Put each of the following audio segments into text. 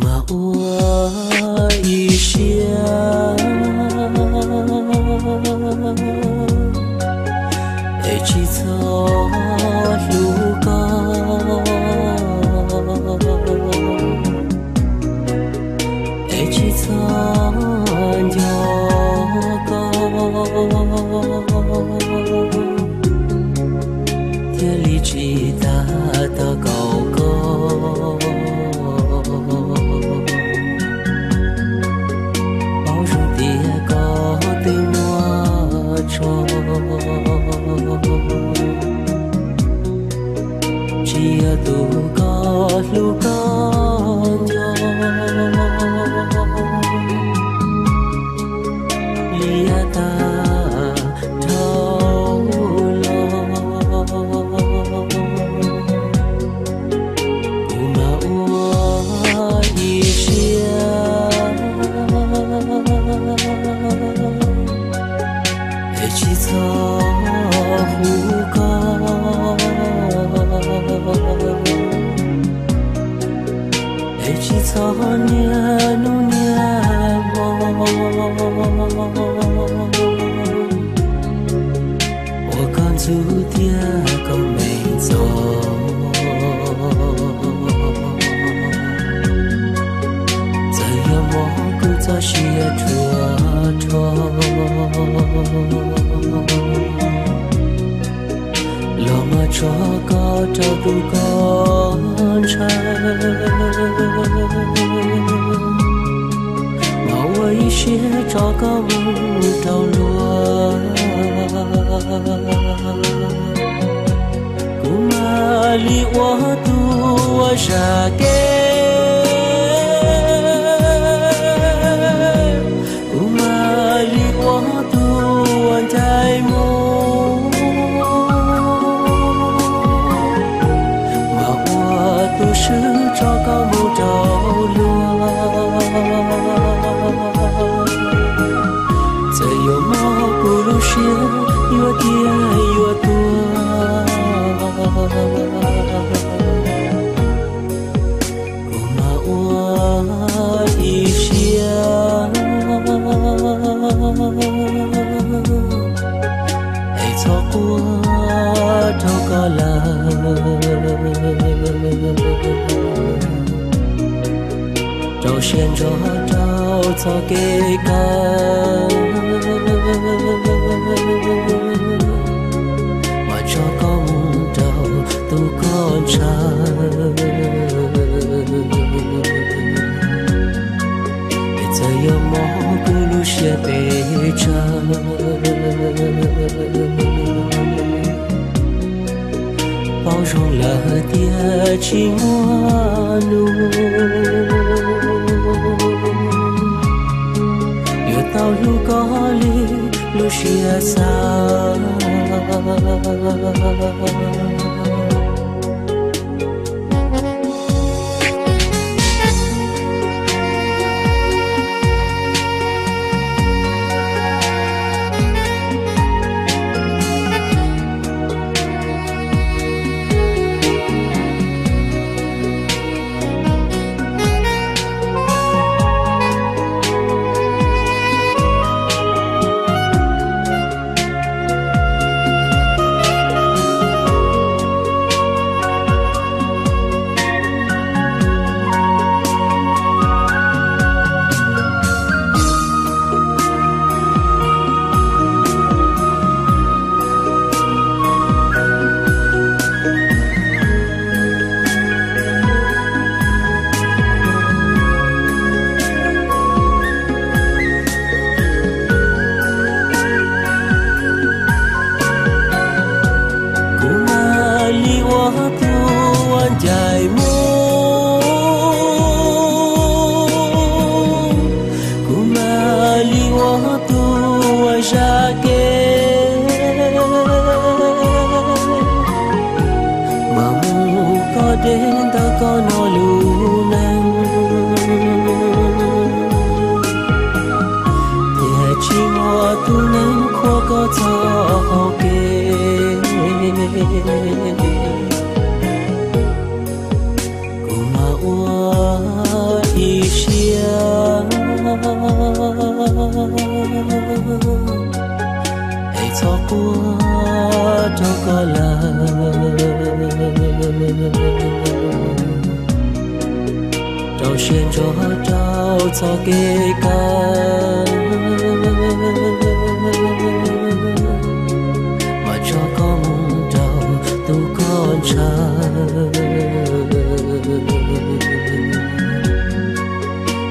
Mas ua ib siab es tsis txhob hlub koj, es tsis txhob nco koj, thiaj li tsis tas tos kaum koj. Paub zoo tias koj twb muaj tso, tsis yog tus koj hlub koj nco, liam tag dhau los. Kuv mas ua ib siab es tsis txhob hlub koj, es tsis txhob niaj hnub niaj hmo ua koj ntxub thiab koj me ntxhov. Txawm yog mob kuv txoj sia ruam rho, los mas tso koj rau tus koj ntshaw, mas ua ib siab tso koj mus rau luag. Kuv mam li ua tus uas zam kev, kuv mam li ua tus uas ncaim mus, mas ua tus swb tso koj mus rau luag. Txawm yuav mob kuv lub siab yuav tiag yuav tuag, kuv mam ua ib siab es txhob quaj rau koj lawm. Rau siab ntso rau txoj kev kawm, mas tso koj mus rau tus koj ntshaw. Es txawm yuav mob kuv lub siab pes tsawg, paub zoo lawm tias tsis muaj nus yuav tau hlub koj li lub siab xav. Es txhob quaj rau koj lawm, rau siab ntso rau txoj kev kawm, mas tso koj mus rau tus koj ntshaw.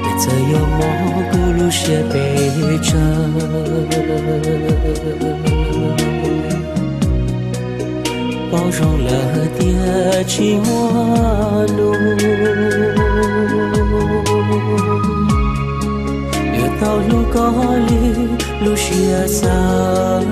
Es txawm yuav mob kuv lub siab pes tsawg, paub zoo lawm tias tsis muaj nus yuav tau hlub koj li lub siab xav.